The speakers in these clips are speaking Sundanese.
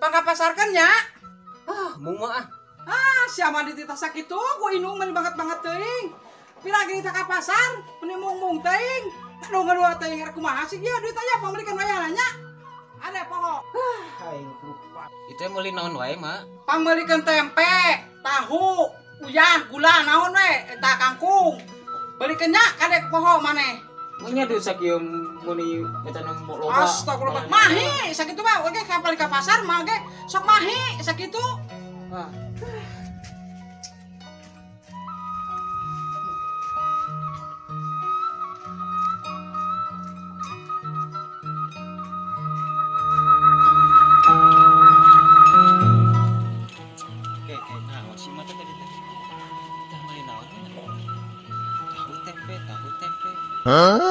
Pangkapasarkeun nya. Ah, mung mah ah. Ah, sia mah dititah sakitu ku indung meni banget-banget teuing. Pira gini ka pasar, meni mung-mung teuing. Aduh ngadua teuing rek kumaha sih ieu duit aya pangmeulikeun wayahna nya. Ada poho. Aing lupa. Itu meuli naon wae, Mak? Pangmeulikeun tempe, tahu, uyah, gula naon we, eta kangkung. Belikeun nya kadek poho maneh. Nya duit sakieu meuni eta nu loba. Astagfirullah. Mahi sakitu mah oge ka balik ka pasar mah ge sok mahi sakitu. Ah. Hah?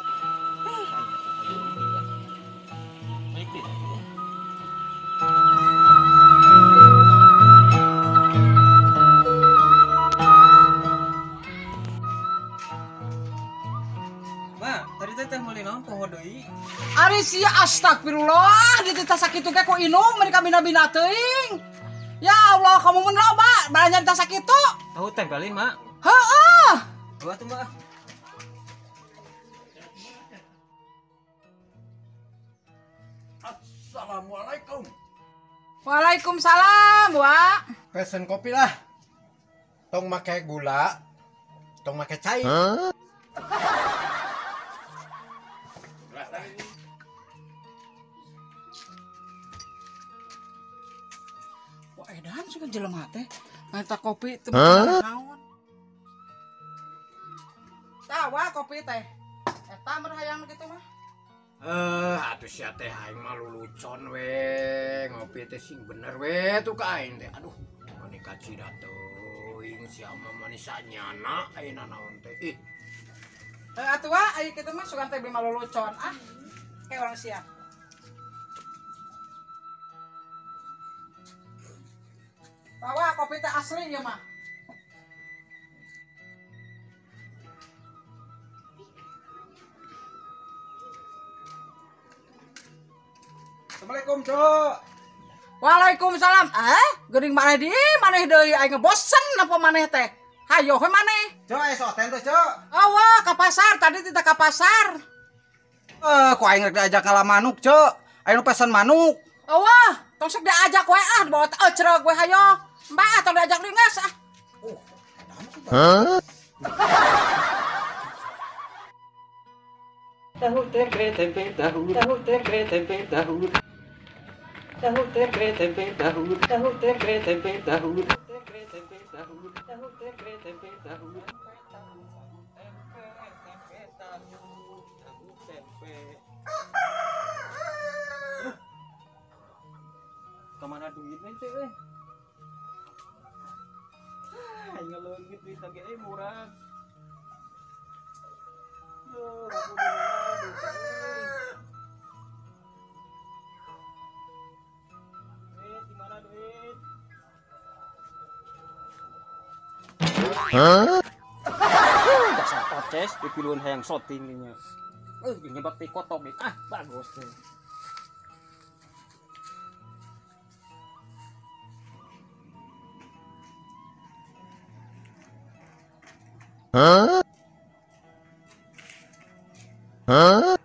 Ma, tadi teh meuli naon poho deui? Ari sia astagfirullah, dititah sakitu ge ku indung meuni kabina-bina teuing. Ya Allah, kamu mun loba, balanja dititah sakitu. Tahu tempelin, Mak. Heeh. Dua tuh, Mak. Assalamualaikum. Waalaikumsalam, Wak. Pesen kopi lah. Tong make gula, tong make cai. Huh? Wah, edan suka jelema teh. Minta kopi teu naon. Tah, Wak, kopi teh. Eta mah hayang kitu mah. Atuh sia teh aing mah lulucon we, ngopi teh sing bener we tuh ka aing teh. Aduh, mani kacida teuing sia mah manis sanyana ayeuna naon teh. Ih. Atuh wa, ayo kitu mah sugan teh beli mah lulucon ah. Kayak orang sia. Tawa kopi teh asli ieu mah. Assalamualaikum, Cok. Waalaikumsalam. Geuning maneh di maneh deui aing bosen apa maneh teh. Hayo we maneh. Cok, aya soten teh, Cok. Awa, ka pasar tadi teh ka pasar. Ku aing rek diajak ngala manuk, Cok. Aing nu pesen manuk. Awa, tong sok diajak we ah dibawa teh cereg we hayo. Mbak tong diajak deui geus ah. Hah? Tahu tempe tempe tahu, tahu tempe tempe tahu. Tahu tempe tempe tahu, tahu tempe tempe tahu, tempe tempe tahu, tahu tempe tempe tahu, tempe tempe tahu, tahu tempe. Kemana duitnya teh? Ah, ngeleungit duit lagi murah. Duh, duit. Hah? Dasar toces dipiluan hayang shooting nya. Nyebab teh kotok ah, bagus tuh. Hah? Hah?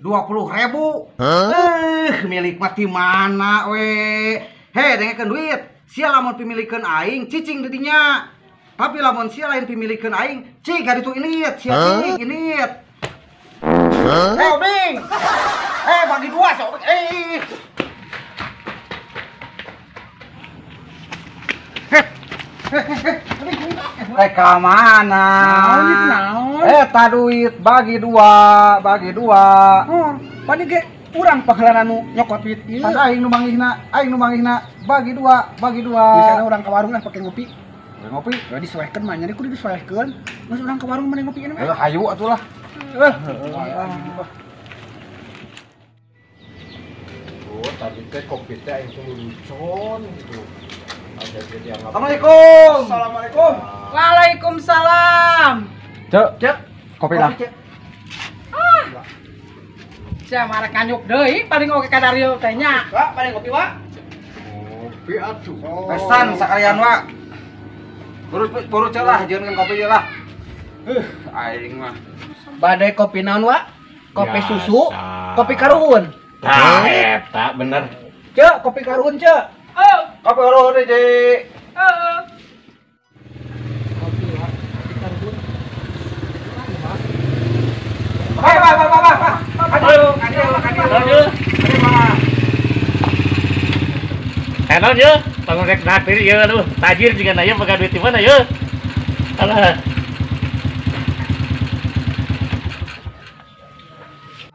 Rp20.000. Milik mah di mana we? Hei, dengekeun duit. Sia lamun pimilikeun aing cicing di dinya. Tapi lamun sia lain pimilikeun aing, cing ka ditu init, sia cing init. Eh, Obing. Bagi dua sok. Ka mana? Eta duit bagi dua, bagi dua. Oh, pani ge urang pangheulana nu nyokot duit ieu. Pas aing nu manggihna, bagi dua, bagi dua. Misalnya urang ka warung lah pake ngopi. Pake ngopi? Ya disoehkeun mah nya kudu disoehkeun. Geus urang ka warung mah ngopi ieu mah. Hayu atuh lah. Oh, tadi teh kopi teh aing teh lucon gitu. Assalamualaikum. Assalamualaikum. Waalaikumsalam. Cek, cek. Kopi lah. Ah. Sia marek nganyuk deui paling oge ka Dario teh nya. Wak, paling kopi, Wak. Kopi atuh. Pesan sakalian, Wak. Buru cek lah, jeung kopi ieu lah. Aing mah. Badai kopi naon, Wak? Kopi susu, kopi karuhun. Tah eta bener. Cek, kopi karuhun, cek. Oh, kopi karuhun deui. Heeh. Kopi, Wak. Kopi karuhun. Pak, pak, pak, pak, pak. Aduh, aduh, aduh. Enak ye, bangun rek naktir ye aduh, tajir juga na ye boga duit di mana ye. Alah.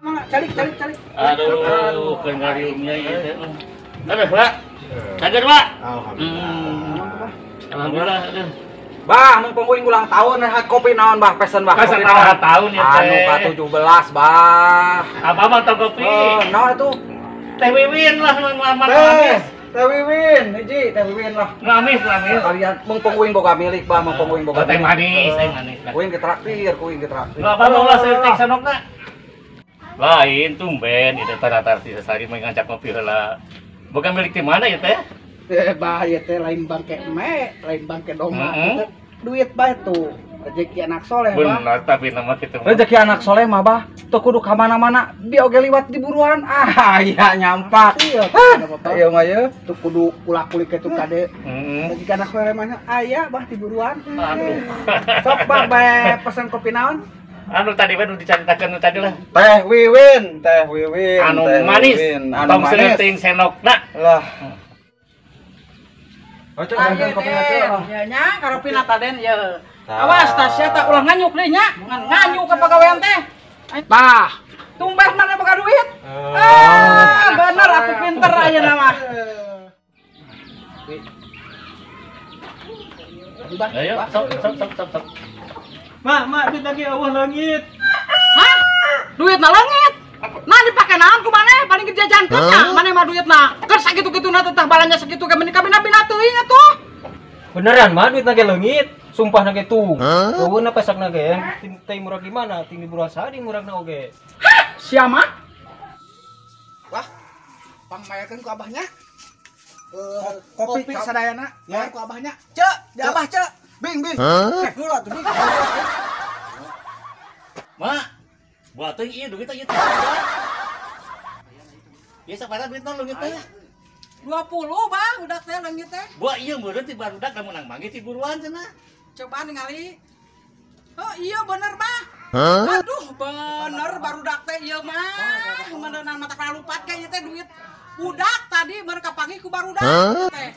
Mangga calik, calik, calik. Aduh, kengariumnya ieu teh. Aduh, Pak. Tajir, Pak. Alhamdulillah. Alhamdulillah, aduh. Bah, mun pungkuing ulang tahun nah kopi naon bah pesen bah. Pesen ulang tahun ya teh. Anu ka-17 bah. Apa mah tau kopi? Oh, naon atuh? Teh Wiwin lah nu manis. Teh Wiwin, hiji Teh Wiwin lah. Manis, manis. Kalian mung pungkuing boga milik bah, mung pungkuing boga. Teh manis, teh manis. Kuing ditraktir, kuing ditraktir. Lu apa mau lah setik sanokna? Lain tumben ieu teh rata sesari mah ngajak ngopi heula. Boga milik di mana ya teh? Bah ya teh lain bangke me, lain bangke domba. Duit bah tuh rezeki anak soleh bah. Benar tapi nama kita rezeki anak soleh mah bah teu kudu ka mana-mana, bi oge liwat di buruan. Ah iya nyampak. Iya, iya mah ye teu kudu kulak-kulik kitu kade. Rezeki anak soleh mah aya bah di buruan. Aduh. Sok bah bae pesan kopi naon? Anu tadi kan dicaritakeun tadi lah. Teh Wiwin, Teh Wiwin. Anu manis. Anu manis. Tong senokna. Lah. Ya nya karopina taden ye. Awas tas sia tah ulah nganyuk deui nya. Ngan nganyuk ka pagawean teh. Tah, tumbah mana boga duit? Ah, bener atuh pinter ayeuna mah. Ayo, sok sok sok sok sok. Mak, mak duit lagi eueuh leungit. Hah? Duitna leungit? Nah dipake naon ku maneh paling dijajankeun nya maneh mah duitna. Keur sakitu-kituna teh tah balanja sakitu ge meuni kabina-bina teuing atuh. Beneran mah duitna ge leungit, sumpah na ge tuh. Eueuna pesakna ge teh murah gimana? Ting di buruan saha di murahna oge. Hah, sia mah? Wah, pangmayakeun ku abahnya. Kopi sadayana, bayar ku abahnya. Cek, di abah cek. Bing, bing. Eh, heula tuh bing. Mak, buat teuing ieu duit ieu teh. Ieu sapara duit naon leungit teh? 20 bang, udah teh leungit teh. Buat ieu meureun ti barudak lamun nang manggih ti buruan cenah. Coba ningali. Oh iya bener mah. Aduh bener barudak teh ieu mah. Meuneunan mata kalupat ka ieu teh duit. Budak tadi mereka pagi ku barudak teh.